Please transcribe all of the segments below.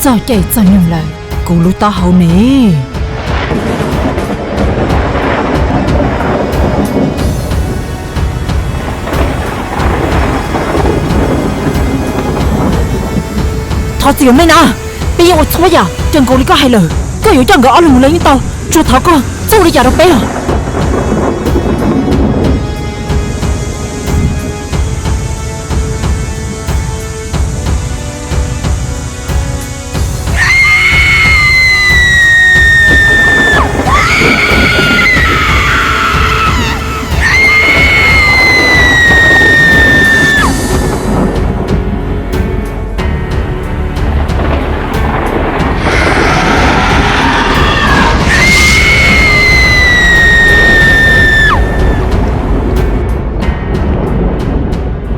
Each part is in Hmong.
Txog caij txog nyoog lawm, kuv lub taub hau ne. Thov txim os me na, peb yeej ua txhua yam raws nkaus li koj hais lawm. Koj yuav coj nkawd ob leeg mus los yeej tau, tsuas thov koj txhob ua li cas rau peb os.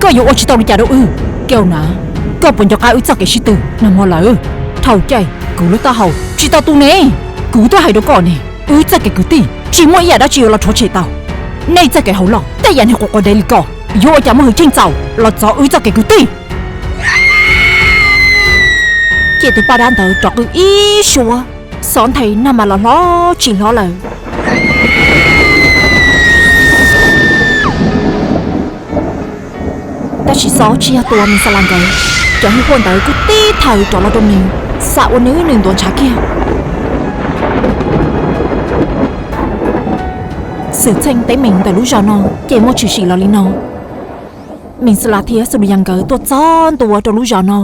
Koj yuav ua tsis tau li cas rau wb. Keo na, koj puas nco qab wb txoj kev sib tw nag hmo lawm? Dhau caij kuv lub taub hau tsis tau tu ne. Kuv twb hais rau koj ne, wb txoj kev kwv tij tsis muaj ib yam dab tsi yuav los rhuav tshem tau. Nej txoj kev hauv loj tej yam niag quav quav dev li koj, yuav ua cas muaj hwj chim txaus los txov wb txoj kev kwv tij. Cia tus poj dab ntawd rov qw ib suab, xov nthe nag mas los hlob tsis hlob lawm. Tab sis xov tsis yog tua Mis Xas Las nkawd, cov hwj huaj ntawd kuj tib thaws rov los rau nws, xa ua nws nws ntuav ntshav kiag. Xwm txheej teeb meem ntawm lub zos no ces muaj tshwm sim los li no. Mis Xas Las thiab Xus Lus Yas nkawd tuaj txog ntua rau lub zos no,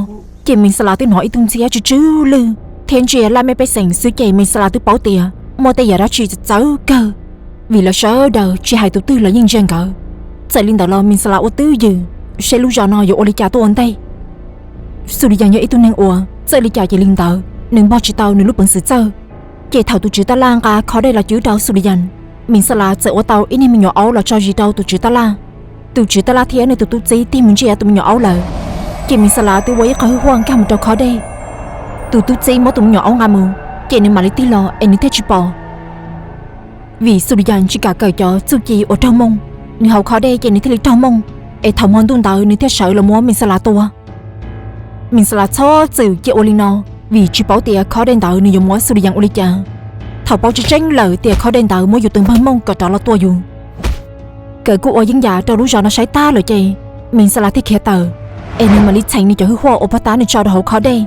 ces Mis Xas Las twb hnov ib tug ntxhiab tsw tsw lwj thiab ntsia laj mej pej xeem xwb ces Mis Xas Las twb paub tias muaj tej yam dab tsi txawv kawg, vim lawv sawv daws tsis hais tus twg los yeej ntsia nkawd. Txawm li ntawd los Mis Xas Las ua twj ywm seb lub zos no yuav ua li cas tuaj ua ntej. Xus Lus Yas yog ib tug neeg uas txawj li cas ces li ntawd, nws npog tsis tau nws lub peev xwm txawj. Ces thaum tus tswv tab laj nqa khob dej los cwb rau Xus Lus Yas, Mis Xas Las txawm ua tau ib niag me nyuam aub los tso zis rau tus tswv tab laj. Tus tswv tab laj thiab nws tus tub txib tig mus ntsia tus me nyuam aub lawm, ces Mis Xas Las twb ua ib qho hwj huaj nkag mus rau khob dej. Tus tub txib muab tus me nyuam aub nqa mus, ces nws mam li tig los es nws thiaj tsis pom. Vim Xus Lus Yas tsis kam kawm cov txuj ci uas raug mooj, nws haus khob dej ces nws thiaj li raug mooj, es thaum hmo ntuj ntawd nws thiaj sawv los muab Mis Xas Las tua. Mis Xas Las txhob txwm cia ua li no, vim tsis paub tias khob dej ntawd nws yuav muab Xus Lus Yas ua li cas. Thaum paub tseeb tseeb lawm tias khob dej ntawd muab yus tus npawg Hmoob kom rov los tua yus, nkawd kuj ua yeeb yam rau lub zos no saib tag lawm ces Mis Xas Las thiaj khiav tawm, es nws mam li txheem nws cov hwj huaj uas pog tab nws tso rau hauv khob dej.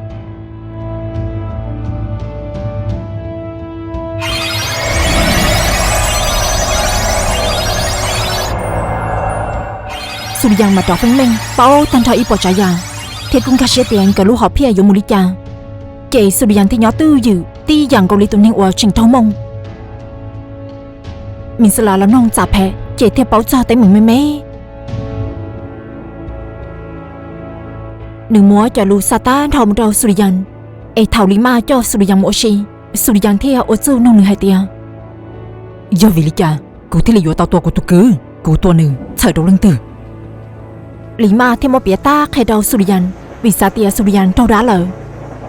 Xus Lus Yas mas rov feeb meej paub tag nrho ib puas tsav yam, thiab kuj nkag siab tias nkawd lub hom phiaj yuav mus li cas. Ces Xus Lus Yas thiaj nyob twj ywm tib yam nkaus li tus neeg uas tseem raug mooj. Mis Xas Las los mloog txam phem ces thiaj paub txog teeb meem me me. Nws muab cov lus xa tag nrho mus rau Xus Lus Yas, es thaum Lis Maj coj Xus Lus Yas mus ua si, Xus Lus Yas thiaj ua txuj nug nws hais tias, yog vim li cas kuv thiaj li yuav tau tua kuv tus kwv? Kuv tua nws txhawm rau leej twg? Lis Maj thiaj muab piav tag qhia rau Xus Lus Yas, vim xav tias Xus Lus Yas raug dab lawm,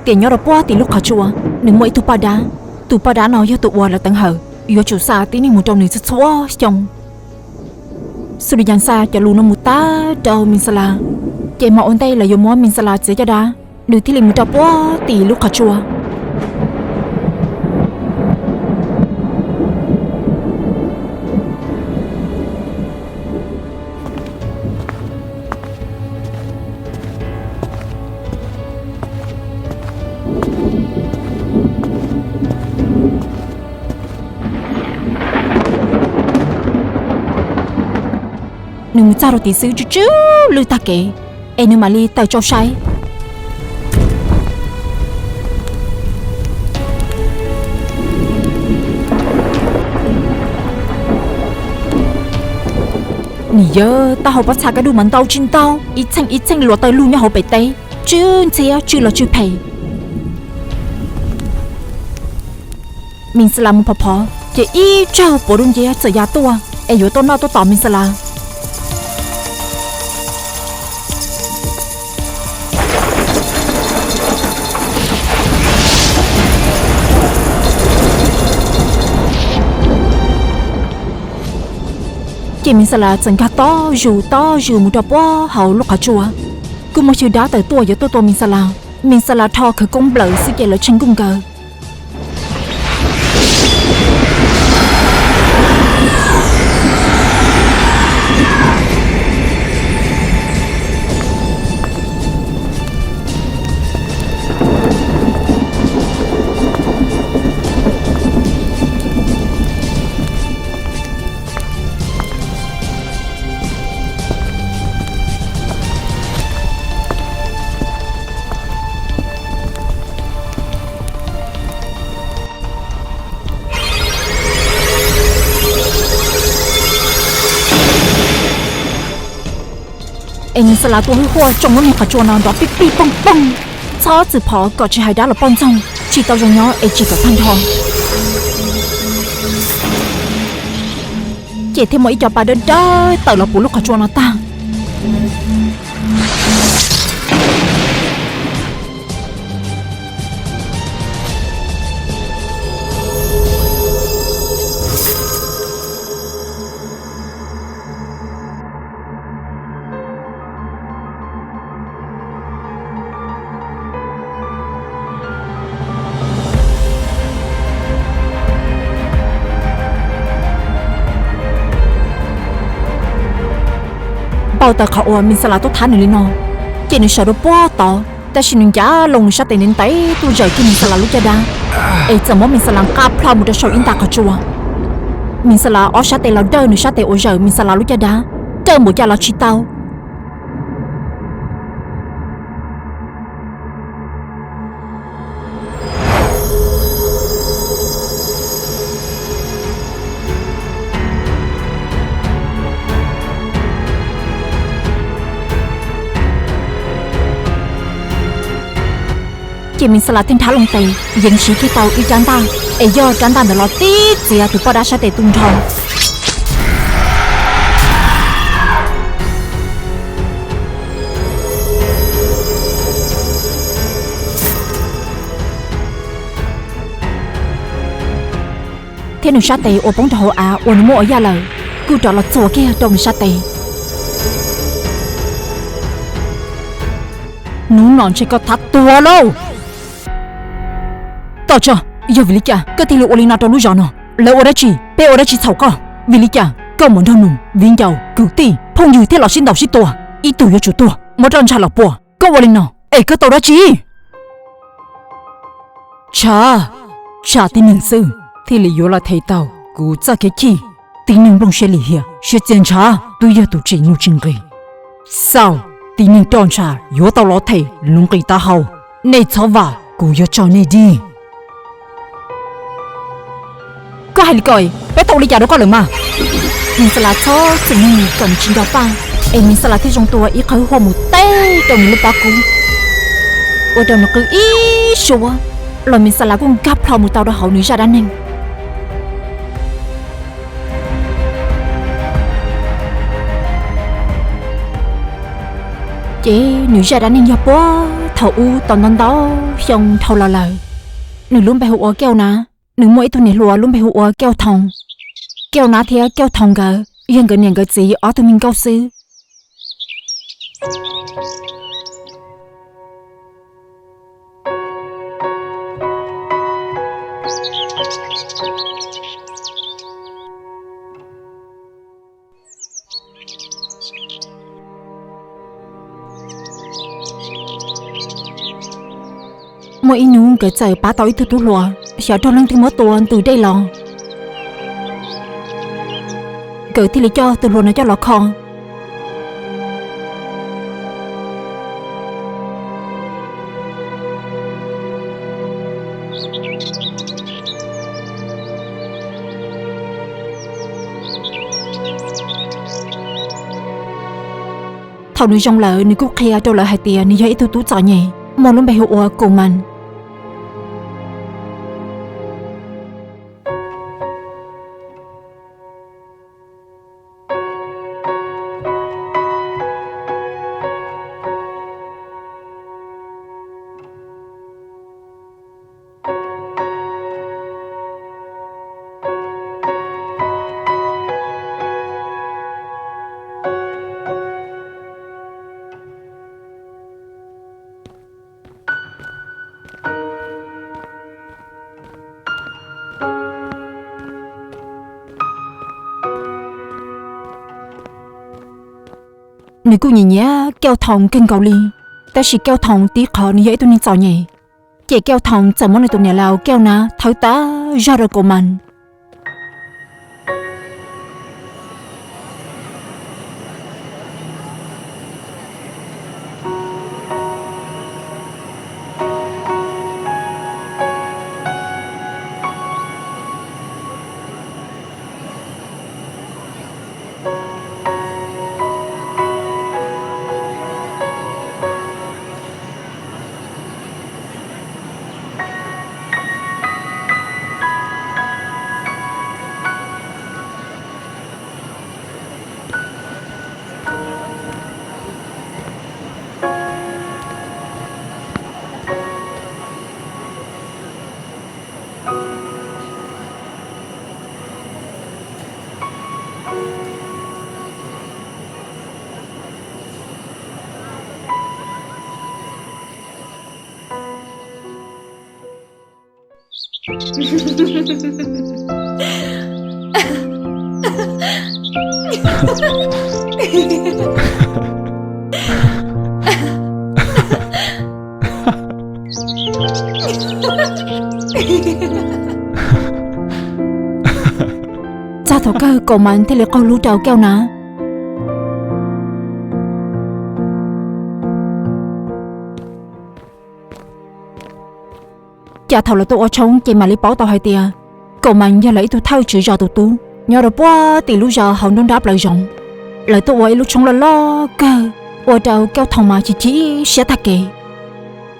tias nyob rau puag tim lub qhov tsua nws muaj ib tug poj dab. Tus poj dab no yog tus uas lawv teev hawm yuav tsum xa tib neeg mus rau nws txhua txhua xyoo. Xus Lus Yas xa cov lus no mus tag rau Mis Xas Las, ces hmo ua ntej lawv yuav muab Mis Xas Las txiav caj dab, nws thiaj li mus rau puag tim lub qhov tsua. Nws mus txog rau tim xwb tsw tsw lwj tag kev, es nws mam li tawm tsau saib. Nim yawg, taub hau pob txha kaj duj mas ntau tsis ntau, ib txheej ib txheej luas taw lug nyob hauv pem teb, tsw ntxhiab tsw los tsw phem. Mis Xas Las mus phov phov ces ib tsaug puav duj nciab txawm ya tuaj es yuav tuaj noj tuaj tom Mis Xas Las. Ces Mis Xas Las txawm nkag tob zus tob zus mus rau puag hauv lub qhov tsua, kuj muaj xyw dab tawm tuaj yuav tuaj tua Mis Xas Las. Mis Xas Las rho khawv koob nplawm xwb ces lawv tsheej nkuj nkawd. Es Mis Xas Las tua hwj huaj tsoo lub niag qhov tsua no nrov pij pij pooj pooj, txhob txwm phov kom tsis hais dab los poj ntxoog tsis tau zoo nyob es tsis kom tag nrho. Ces thiaj muaj ib co pa dawb dawb tawm los puv lub qhov tsua no tag. Npau taws qhov uas Mis Xas Las tuaj thab nws li no, ces nws sawv rau puag tod, tab sis nws ncav loo nws sab tes ntev ntev tuaj zawm kiag Mis Xas Las lub caj dab, es txawm muab Mis Xas Las nqa plho mus rau saum ib nta qhov tsua. Mis Xas Las ob sab tes los dawj nws sab tes uas zawm Mis Xas Las lub caj dab, dawj npaum cas los tsis tau. Ces Mis Xas Las thiaj nrhab loo tes, yeej siv kiag tau ib rab ntaj, es yog rab ntaj ntawd los tib txiav tus poj dab sab tes tu nrho. Thiab nws sab tes uas poob rau hauv av uas nws muab ua yaj lawm, kuj rov los txuas kiag rau nws sab tes. Hnub no ntshe koj thab tuag lauj! Tom tso, yog vim li cas koj thiaj li ua li no rau lub zos no? Lawv ua dab tsi, peb ua dab tsi txhaum koj? Vim li cas koj mam nrog nus, viv ncaus, kwv tij, phooj ywg thiaj los sib ntaus sib tua, ib tug yuav tsum tuag, muab roj ntsha los puas? Koj ua li no es koj tau dab tsi? Tshav, tshav tib neeg xwb thiaj li yuav los them tau kuv txoj kev chim. Tib neeg nplooj siab lim hiam siab txias ntshav twb yog tus tsim nuj tsim nqis. Xaus, tib neeg roj ntsha yuav tau los them lub nqis taub hau. Nej txhob vam, kuv yuav tso nej dig. Koj hais li ko, peb tau ua li cas rau koj lawm mas? Mis Xas Las txhob txwm nug kom nws tsis nco paj, es Mis Xas Las thiaj zoo tua ib qho hwj huaj mus teb rau nws lub pob kub, ua rau nws qw ib suab, los Mis Xas Las kuj nkag plho mus tau rau hauv nws zaj dab neeg. Ces nws zaj dab neeg yog puag thaum ub tau ntau ntau xyoo dhau los lawm. Nws lub npe hu ua Kauj Nab, nws muaj ib tug niam hluas lub npe hu ua Kauj Thoo. Kauj Nab thiab Kauj Thoo nkawd yog nkawd niam nkawd txiv ob tug me nkauj xwb. Muaj ib hnub nkawd txawm pab tau ib tug tub hluas, xyov raug leej twg muab tua ntws dej los, nkawd thiaj li coj tus hluas no coj los kho. Thaum nws zoo lawm, nws kuj qhia rau lawv hais tias nws yog ib tug tub txom nyem muaj lub npe hu ua Kus Mas. Nws kuj nyiam nyiam Kauj Thoo kawg nkaus li, tab sis Kauj Thoo tib qho nws yog ib tug neeg txom nyem, ces Kauj Thoo txawm muab nws tus niam laus Kauj Nab thawb tas zog rau Kauj Mas. Txog thaum kawg Kauj Mas thiaj li qaug hlub rau Kauj Nab. Cas thaum lawv tuaj ua tshoob ces mam li paub tau hais tias Kauj Mas yog lawv ib tug thawj tswv zos tus tub nyob rau puag tim lub zos hauv nruab nrab plaws zoov. Lawv tuaj ua ib lub tshoob loj loj kawg, ua rau Kauj Thoo mas chim chim siab tag kev.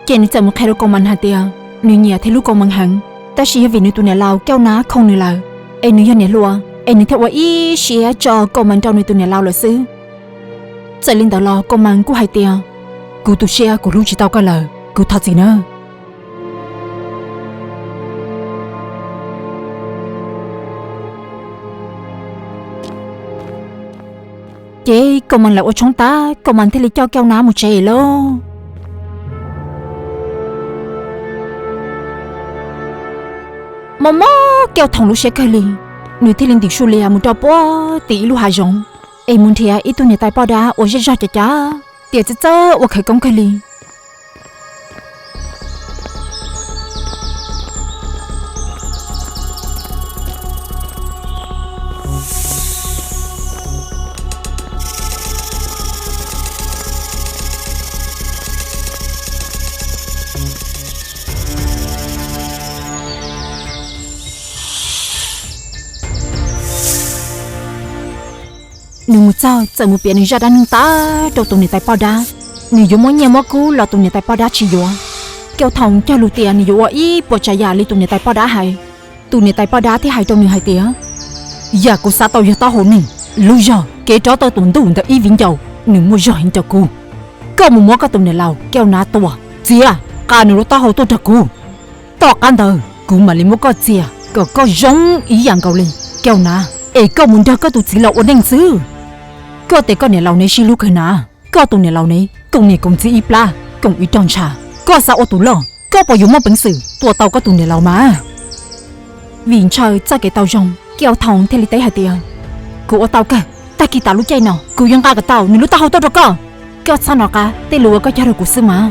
Ces nws txawm mus qhia rau Kauj Mas hais tias nws nyiam thiab hlub Kauj Mas heev, tab sis yog vim nws tus niam laus Kauj Nab khoom nws lawm, es nws yog niam hluas es nws thiaj ua ib siab tso Kauj Mas rau nws tus niam laus lawm xwb. Txawm li ntawd los Kauj Mas kuj hais tias, kuv tu siab kuv hlub tsis tau koj lawm, kuv thov txim nawb. Ces Kauj Mas lawv ua tshoob tas, Kauj Mas thiaj li coj Kauj Nab mus tsev lawm. Mob mob Kauj Thoo lub siab kawg li, nws thiaj li ntim su lias mus rau puag tim ib lub hav zoov, es mus nrhiav ib tug niam tais poj dab uas zej zog cav cav, tias txawj txawj ua khawv koob kawg li. Nws mus txog txawm mus piav nws zaj dab neeg tas rau tus niam tais poj dab. Nws yuav muab nyiaj muab kub los tus niam tais poj dab tsis yuav. Kauj Thoo cog lus tias nws yuav ua ib puas tsav yam li tus niam tais poj dab hais. Tus niam tais poj dab thiaj hais rau nws hais tias, yam kuv xav tau yog taub hau neeg, lub zog, kev rov tau tus ntuj ntawm ib viv ncaus, nws muaj zog heev rau kuv. Koj mus muab koj tus niam laus Kauj Nab tua, txiav, qa nws lub taub hau tuaj rau kuv. Tom qab ntawd kuv mam li muab koj txiag kom koj zoo ib yam nkaus li Kauj Nab, es koj mus nrog koj tus txiv laus ua neej xwb. Koj tes koj niam laus neb sib hlub kawg na, koj tus niam laus neb koom niam koom txiv ib plab koom ib rog ntsha, koj xav ua tus loj koj puas yuav muaj peev xwm tua tau koj tus niam laus mas? Vim ntshaw txoj kev tau zoo, Kauj Thoo thiaj li teb hais tias, kuv ua tau kawg, tag kis tas lub caij no kuv yuav nqa kom tau nws lub taub hau tuaj rau koj. Koj txhob hnov qab tej lus uas koj cog rau kuv xwb mas.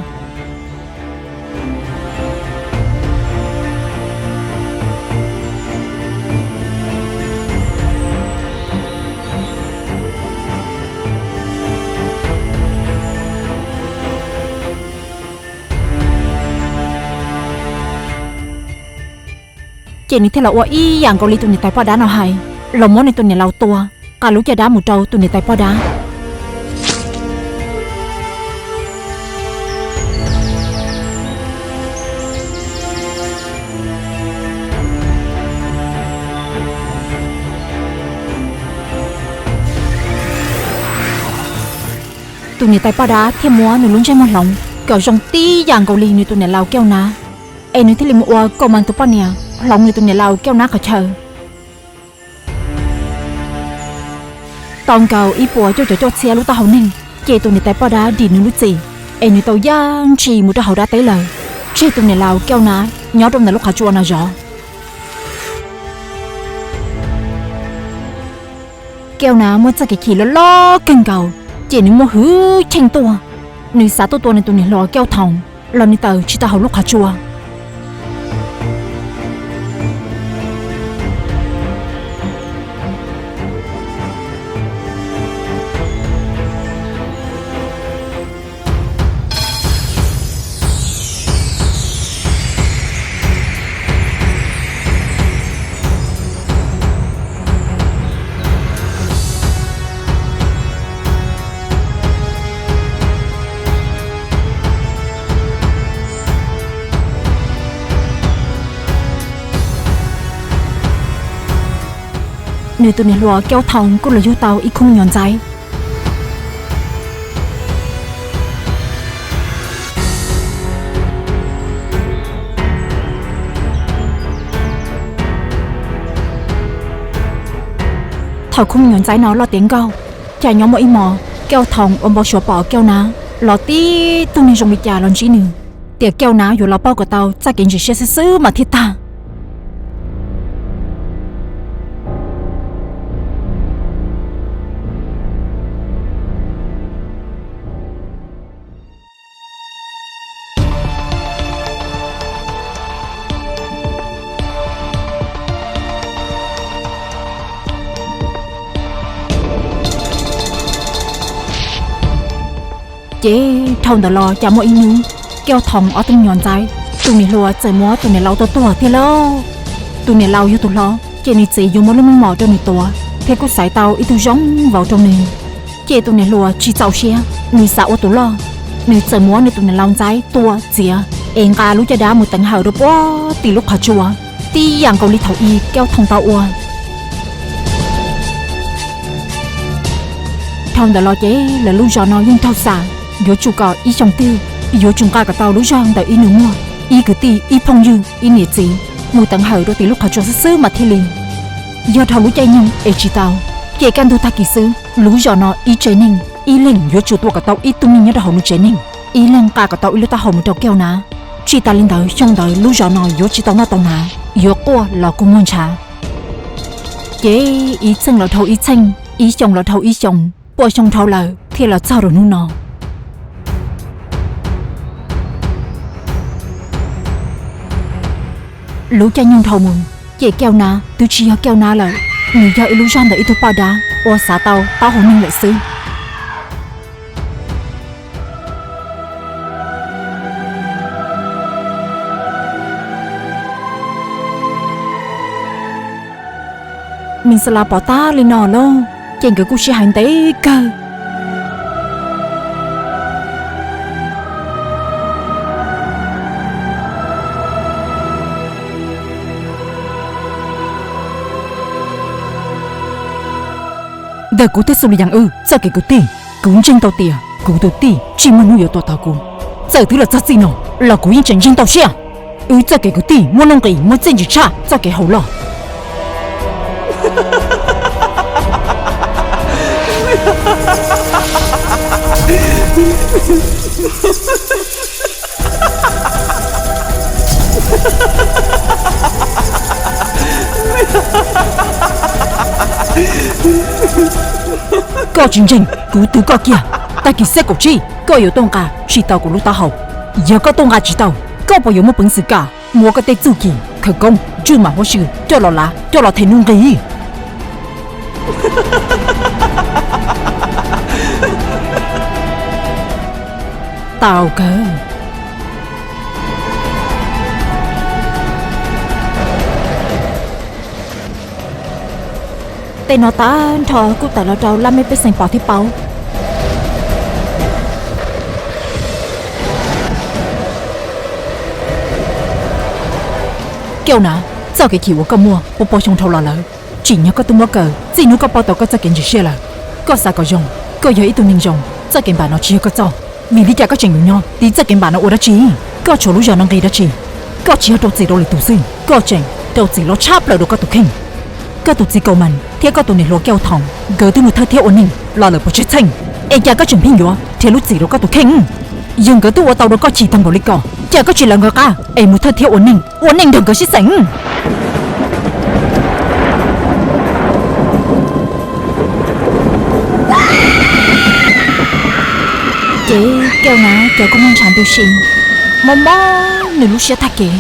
Ces nws thiaj los ua ib yam nkaus li tus niam tais poj dab no hais, los muab nws tus niam laus tua, qa lub caj dab mus rau tus niam tais poj dab. Tus niam tais poj dab thiaj muab nws lub ntsej muag hloov kom zoo tib yam nkaus li nws tus niam laus Kauj Nab, es nws thiaj li mus ua Kauj Mas tus poj niam hloov nws tus niam laus Kauj Nab qhov chaw. Tau nkaus ib puas cuaj caum cuaj txhiab lub taub hau neeg, ces tus niam tais poj dab dim nws lub txim, es nws tau yaj ntshis mus rau hauv dab teb lawm, tseg tus niam laus Kauj Nab nyob rau ntawm lub qhov tsua no zov. Kauj Nab muaj txoj kev chim loj loj kawg nkaus, ces nws muaj hwj chim tuaj. Nws xav tuaj tua nws tus niam hluas Kiauj Thoom los nws tawm tsis tau hauv lub qhov tsua. Nws tus niam hluas Kiauj Thoom kuj los yug tau ib khub me nyuam ntxaib. Thaum khub me nyuam ntxaib no loj tiav nkauj, cas nyob muaj ib hmos Kiauj Thoom ua npau suav pom Kiauj Nab los tib tug neeg zoo li cas los ntsib nws, tiam Kiauj Nab yuav los pauj kom tau txoj kev ntsim siab xwb xwb mas thiaj tag. Ces dhau ntawd los cas muaj ib hnub, Kiauj Thoom ob tug me nyuam ntxaib, tus niam hluas txawm muab tus niam laus tua tuag tiag lauj. Tus niam laus yog tus hlob, ces nws txiv yuav muab lub meej mom rau nws tuav thiab kuj xaiv tau ib tug zoo vauv rau nws. Ces tus niam hluas tsis txaus siab, nws xav ua tus loj, nws txawm muab nws tus niam laus ntxaib tua txiav es nqa lub caj dab mus teev hawm rau puag tim lub qhov tsua, tib yam nkaus li thaum ub Kiauj Thoom tau ua. Dhau ntawd los ces lawv lub zos no yeej raug xam, yuav tsum kom ib xyoos twg yuav tsum nqa kom tau lub zog ntawm ib nus muag, ib kwv tij, ib phooj ywg, ib niam txiv mus teev hawm rau tim lub qhov tsua xwb xwb mas thiaj li. Yog dhau lub caij nyoog es tsis tau, ces kaj ntug tag kis xwb lub zos no ib tsev neeg ib leeg yuav tsum tua kom tau ib tug neeg nyob rau hauv lub tsev neeg, ib leeg nqa kom tau ib lub taub hau mus rau Kiauj Nab. Tsis tas li ntawd xyoo ntawd lub zos no yuav tsis tau noj tau hnav, yuav quaj los kuj muaj ntshav. Ces ib txheej los dhau ib txheej, ib xyoos los dhau ib xyoos, pua xyoo dhau lawm thiaj los txog rau hnub no. Lub caij nyoog dhau mus, ces Kiauj Nab twb tsis yog Kiauj Nab lawm, nws yog ib lub zog ntawm ib tug poj dab uas xav tau taub hau neeg lawm xwb. Mins Las pom tag li no lauj, ces nkawd kuj sib hais ntev kawg. Ntawm kuv thiab Xu Li Yas wb txoj kev kwv tij, kuv ntseeg tau tias kuv tus tij tsis muaj hnub yuav tua tau kuv. Txawm twb los txog txij no los kuv yeej tseem ntseeg tau siab. Wb txoj kev kwv tij muaj nuj nqis muaj txiaj ntsig tshaj txoj kev haus loj. Koj tsis ntseeg, kuv twv koj kiag. Tag kis xiab kaum tsib koj yuav tuaj nqa tsis tau kuv lub taub hau. Yog koj tuaj nqa tsis tau, koj puas yuav muaj peev xwm kam muab koj tej txuj ci, khawv koob, ntswj mam huab sw coj los lav, coj los them nuj nqis? Tau kawg. Tej no tag nrho kuj tawm los rau laj mej pej xeem pom thiab paub. Kiauj Nav, txoj kev chim uas koj muaj puas pua xyoo dhau los lawm, tsim nyog koj twb muab kaw txij hnub koj pauj tau koj txoj kev ntsim siab lawm. Koj xav kom zoo, koj yog ib tug neeg zoo, txoj kev npam no tsis yog koj txoj. Vim li cas koj tseem yuav nyob tiv txoj kev npam no ua dab tsi? Koj tshuav lub zos no nqis dab tsi? Koj tsis yog rau txim rau lwm tus xwb, koj tseem rau txim loj tshaj plaws rau koj tus kheej. Koj tus txiv Kaus Mas thiab koj tus niam hluas Kiauj Thoom, nkawd twb mus thawj thiab ua neeg los lawm puas tsawg txheej, es cas koj tseem pheej yuav nrhiav lub txim rau koj tus kheej? Yog nkawd twb ua tau rau koj chim tag npaum li ko, cas koj tsis lawv nkawd qab es mus thawj thiab ua neeg, ua neej nrog nkawd sib xeem? Ces Kauj Nav cov kua muag ntshav ntws si, mob mob nws lub siab tag kev.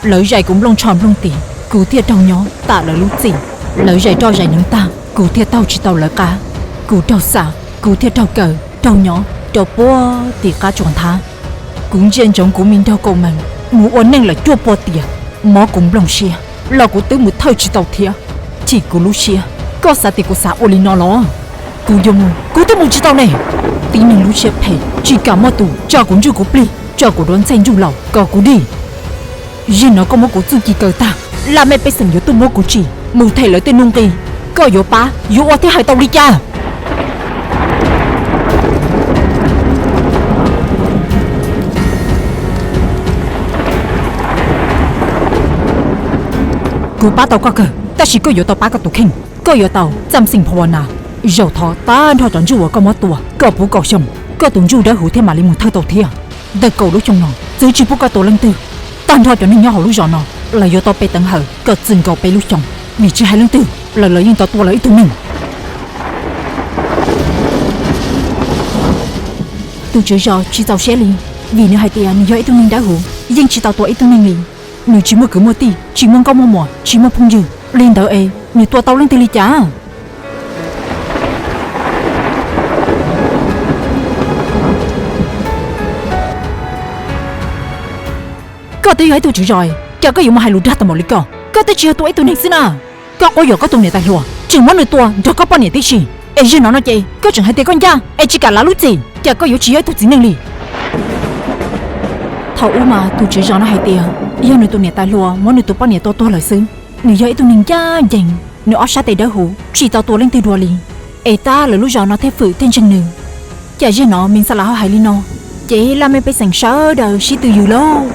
Lawv zais kuv nplooj tsho nplooj tis, kuv thiaj raug nyob tam lawv lub txim. Lawv zais roj zais hneev tag, kuv thiaj taug tsis tau lawv qab. Kuv raug xa, kuv thiaj raug kaw raug nyob rau puag tim qab tsuas nthab. Kuv ntsia ntsoov kuv me nraug Kaus Mees mus ua neej lawm cuaj pua tiam, mob kuv nplooj siab los kuv twb mus thawj tsis tau thiab. Chim kuv lub siab, koj xav tias kuv xav ua li no los? Kuv yuav mus kuv twb mus tsis tau ne. Tib neeg lub siab phem tsis kam muaj tus tso kuv ntsuj kuv plig, tso kuv duav ntxhej ntsuj laus kom kuv dim. Zaum no koj muab kuv txuj ci kaw tag, laj mej pej xeem yuav tuaj muab kuv tsim mus them lawv tej nuj nqi. Koj yuav pab yuav ua thiab hais tau li cas? Kuv pab tau koj kawg, tab sis koj yuav tau pab koj tus kheej. Koj yuav tau txaj xeem pha na, zaum thov tag nrho cov ntsuj uas koj muab tua kom puv kaum xyoo, koj tus ntsuj dawb huv thiaj mam li mus thawj tau thiab. Ntawm kaum lub xyoo no txwv tsis pub koj tua leej twg. Tag nrho cov neeg nyob hauv lub zos no, lawv yuav tau pe teev hawm kom txwm nkaus peb lub xyoo, vim tsis hais leej twg los lawv yeej tau tua lawv ib tug neeg. Tus tswv zos tsis txaus siab li, vim nws hais tias nws yog ib tug neeg dawb huv, yeej tsis tau tua ib tug neeg li. Nws tsis muaj kwv muaj tij, tsis muaj nkauj muaj muam, tsis muaj phooj ywg, li ntawd es nws tua tau leej twg li cas? Koj twb yog ib tug tswv zos, cas koj yuav mus hais lus dag tag npaum li ko? Koj twb tsis yog tua ib tug neeg xwb na. Koj quab yuam koj tus niam tais hluas, tseem muab nws tua nrog koj poj niam tib si, es zaum no no ces koj tseem hais tias koj ncaj es tsis kam lav lub txim, cas koj yuav tsis yog ib tug txiv neej li? Thaum ub mas tus tswv zos no hais tias yog nws tus niam tais hluas muab nws tus poj niam tua tuag lawm xwb. Nws yog ib tug neeg ncaj ncees, nws ob sab tes dawb huv, tsis tau tua leej twg dua li, es tab lawv lub zos no thiaj fwm thiaj ntseeg nws. Cas zaum no Mexalas ho hais li no, ces laj mej pej xeem sawv daws sib tw yws lauj.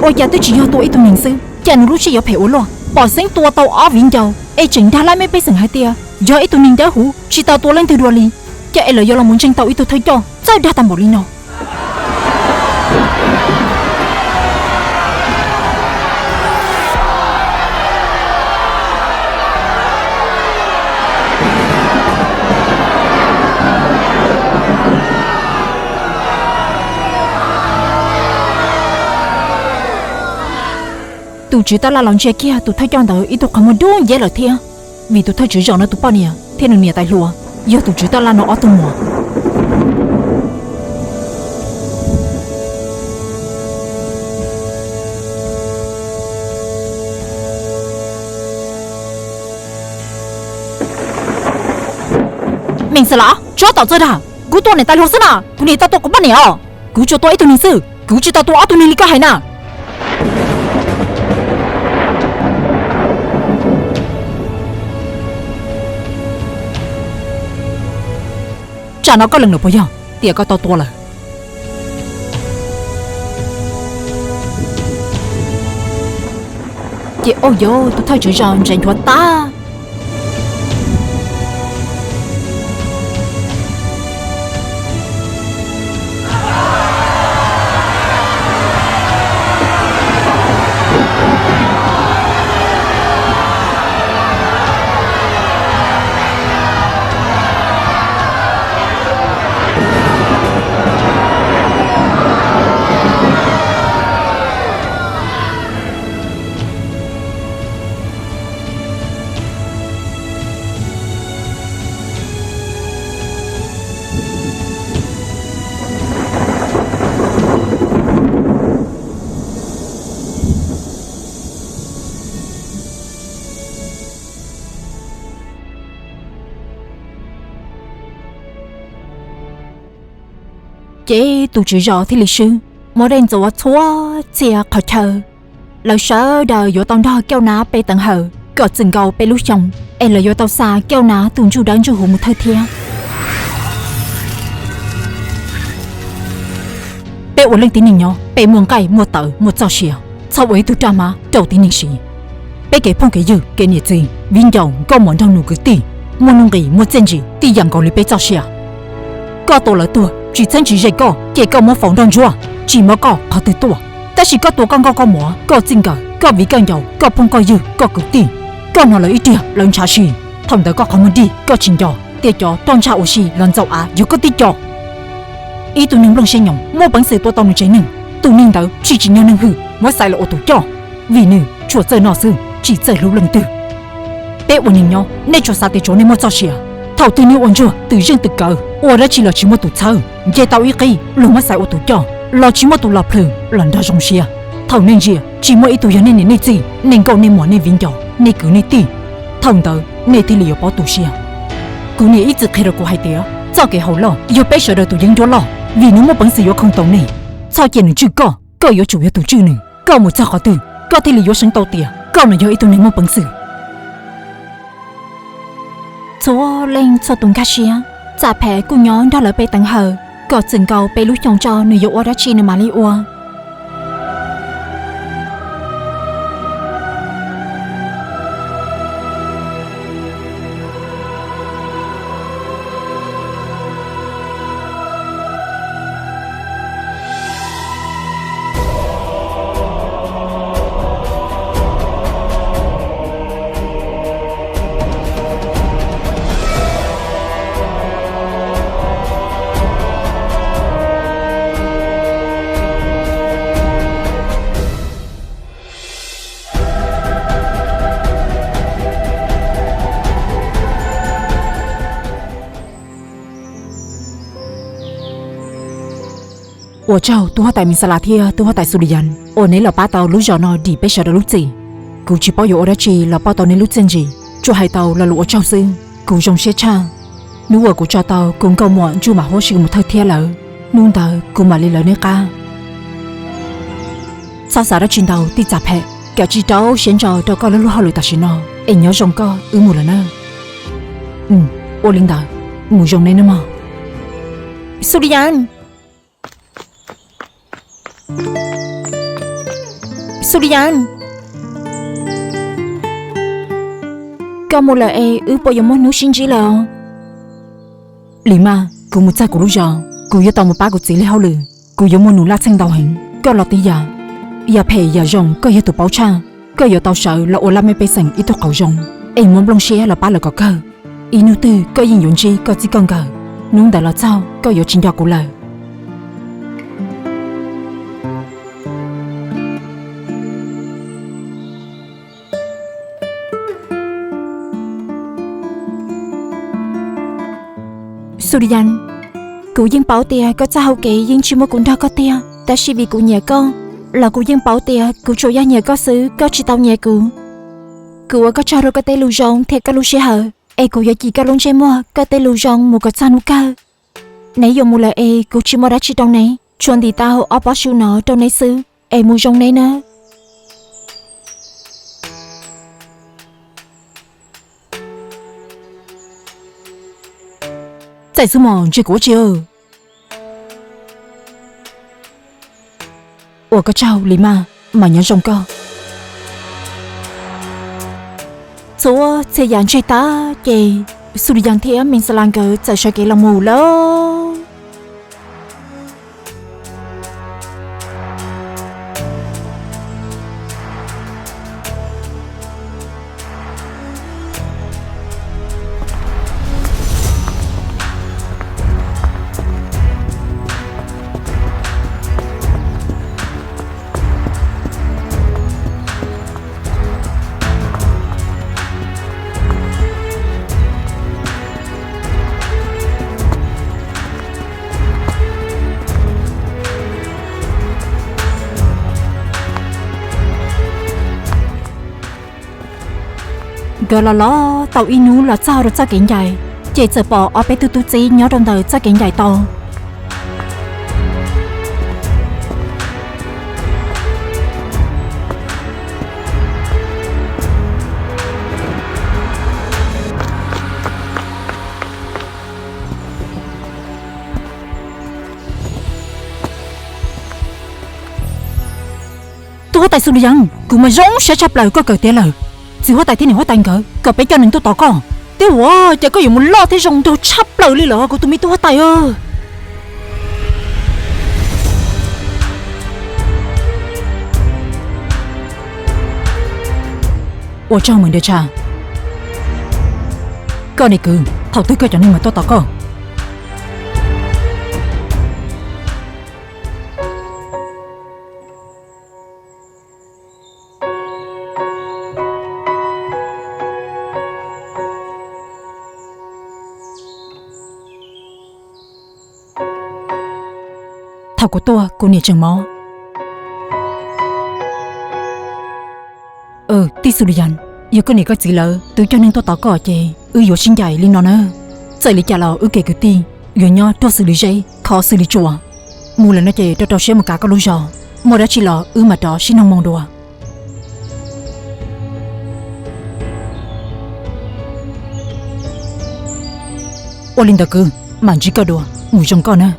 Ua cas twb tsis yog tua ib tug neeg xwb, cas nws lub siab yuav phem ua luaj, pom xeeb tua tau ob viv ncaus es tseem dag laj mej pej xeem hais tias yog ib tug neeg dawb huv tsis tau tua leej twg dua li. Cas es lawv yuav los mus ntseeg tau ib tug thawj coj txawj dag tag npaum li no? Tus tswv tab laj los ntsia kiag tus thawj coj ntawd ib tug qhov muag dub nciab lawm thiab, vim tus thawj tswv zos no tus poj niam thiab nws niam tais hluas yog tus tswv tab laj no ob tug muam. Mexalas, tsob tom txawj dag, kuv tua niam tais hluas xwb na, kuv niam tau tua kuv poj niam os. Kuv tsuas tua ib tug neeg xwb, kuv tsis tau tua ob tug neeg li koj hais na. Tsam no koj lees lawm puas yog tias koj tau tua lawm? Ces ua yog tus thawj tswv zos ntsev nchuav tag. Ces tus tswv zos thiaj li swb, muab dej ntxuav txhua txhia qhov chaw. Lawv sawv daws yuav tau nrog Kauj Nav pe teev hawm kom txwm nkaus peb lub xyoo, es lawv yuav tau xa Kauj Nav tus ntsuj dawb ntsuj huv mus thawj thiab. Peb ua leej tib neeg nyob, peb muaj nqaij muaj tawv muaj txoj sia, txhob ua ib tug raj hmab rau tib neeg siv. Peb kev phooj kev ywg, kev niam txiv, viv ncaus, nkauj muam nraug nus kwv tij, muaj nuj nqis muaj txiaj ntsig tib yam nkaus li peb txoj sia. Koj tua lawv tuag, tsis txheeb tsis ze koj, ces koj muab faus nroj ntsuab, tsis mob koj qhov twg tuaj. Tab sis koj tua koj nkauj koj muam, koj txij nkawm, koj viv koj ncaus, koj phooj koj ywg, koj kwv tij, koj hnov lawv ib riag lawv ntshav si, thaum ntawd koj qhov muag dig koj tsis nco tias cov roj ntsha uas si los ntxaum av yog koj tib co. Ib tug neeg nplooj siab nyoos muaj peev xwm tua tau nws tsev neeg, tus neeg ntawd tsis tsim nyog neeg hwm muab xaiv los ua tus coj, vim nws tsuas txawj noj xwb tsis txawj hlub leej twg. Peb ua neeg nyob, nej tsuas xav tias tsuav nej muaj txoj sia. Thaum twg nej ua ntsuag twm zeej twm kawv, ua dab tsi los tsis muaj tus txhawb, nce tau ib qib luag muab xaiv ua tus coj los tsis muaj tus los plhws los nrog zoo siab. Thaum nej ntsia tsis muaj ib tug yog nej niam nej txiv, nej nkauj nej muam nej viv ncaus, nej kwv nej tij, thaum ntawd nej thiaj li yuav paub tu siab. Kuv niam ib txwm qhia rau kuv hais tias txoj kev haus loj yog peb sawv daws tus yeeb ncuab loj, vim nws muaj peev xwm yuav khoom tau nej. Txhob cia nws tswj koj, koj yuav tsum yog tus tswj nws. Koj mus txog qhov twg koj thiaj li yuav seev tau tias koj no yog ib tug neeg muaj peev xwm. Txhua leej txhua tus nkag siab, Txam Phem kuj nyob nrog lawv peb teev hawm, kom txwm nkaus peb lub xyoo tso nws yuav ua dab tsi nws mam li ua. Ua tsaug tub huab tais Mis Xas Las thiab tub huab tais Xus Lis Yas uas neb los pab tau lub zos no dim peb sawv daws lub txim. Kuv tsis paub yuav ua dab tsi los pauj tau neb lub txiaj ntsig, tsuas hais tau lo lus ua tsaug xwb. Kuv zoo siab tshaj. Hnub uas kuv tso tau kuv nkauj muam Ntsuj Mam Huab Sw mus thawj thiab lawm, hnub ntawd kuv mam li lawv neb qab. Txhob xav dab tsi ntau tij Txam Phem, kav tsij rau siab ntso rau koj lub lub hauj lwm tam sim no, es nyob zoo koj, wb mus lawm nawb. Ua li ntawd, mus zoo neb nawb mog. Xus Lis Yas, Xus Lis Yas, koj mus lawm es wb puas yuav muaj hnub sib ntsib lawm? Lis Maj, kuv mus txog kuv lub zos, kuv yuav tau mus pab kuv txiv li hauj lwm. Kuv yuav muaj nus laj txheej ntau heev, koj los tib yam. Yam phem yam zoo koj yog tus paub tshaj, koj yuav tau sawv los ua laj mej pej xeem ib tug qauv zoo, es muab nplooj siab los pab lawv kom kawg. Ib hnub twg koj yeej yuav ntsib koj txij koj nkawm, hnub ntawd los txog koj yuav tsis nco kuv lawm. Xus Lis Yas, kuv yeej paub tias koj txoj hau kev yeej tsis muaj kuv nrog koj tiag, tab sis vim kuv nyiam koj, los kuv yeej paub tias kuv tsuas yog nyiam koj xwb, koj tsis tau nyiam kuv. Kuv ua koj tsaug rau koj tej lus zoo thiab koj lub sij hawm, es kuv yuav cim koj lub ntsej muag koj tej lus zoo mus kom txog hnub kawg. Neb yuav mus lawm es kuv tsis muaj dab tsi rau neb, tsuas ntim tau ob pob su no rau neb xwb, es mus zoo neb nawb. Txawm xwb mog, ntsia kuv ua tsi? Ua koj tsaug Lis Maj, mas nyob zoo koj. Txhua txhia yam ntseg tag ces Xus Lis Yas thiab Mis Xas Las nkawd txawm sawv kev los mus lawm. Nkawd los los tau ib hnub los txog rau txoj kev ncaim, ces txawm pom ob peb tug tub txib nyob rau ntawm txoj kev ncaim tod. Huab tais Xu Li Yas, kuv mas zoo siab tshaj plaws koj kawm tiav lawm. Txiv huab tais thiab niam huab tais nkawd kom peb coj neeg tuaj tos koj. Twb ua cas koj yuav mus loj thiab zoo nraug tshaj plaws li los kuv tus me tub huab tais. Ua tsaug Mws Nra Tsha. Koj niam kwv, thaum twg koj cov neeg mas tuaj tos koj? Thaum kuv tuaj kuv niam tseem mob. Tij Xu Li Yas, yog koj niam koj txiv lawv twb coj neeg tuaj tos koj ces wb yuav sib ncaim li no na. Txawm li cas los wb kev kwv tij yuav nyob ruaj xws li zeb, khov xws li tsua. Mus lawm no ces rau rau siab mus kav koj lub zog, muaj dab tsi los wb mam rov sib noog moo dua. Ua li ntawd kwv, mam ntsib koj dua, mus zoo koj na.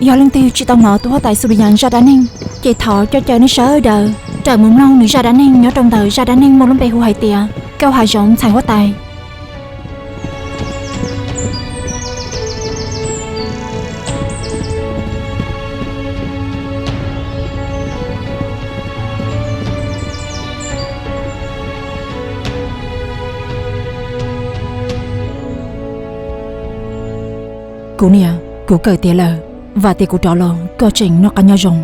Yog leej twg tsis tau hnov tus huab tais Xu Li Yas zaj dab neeg, ces thov coj caw nej sawv daws raws mus mloog nws zaj dab neeg nyob rau ntawm zaj dab neeg muaj lub npe hu hais tias Kauj Hav Zoov Ntxhais Huab Tais. Kuv niam, kuv kawm tiav lawm, vam tias kuv rov los koj tseem noj qab nyob zoo.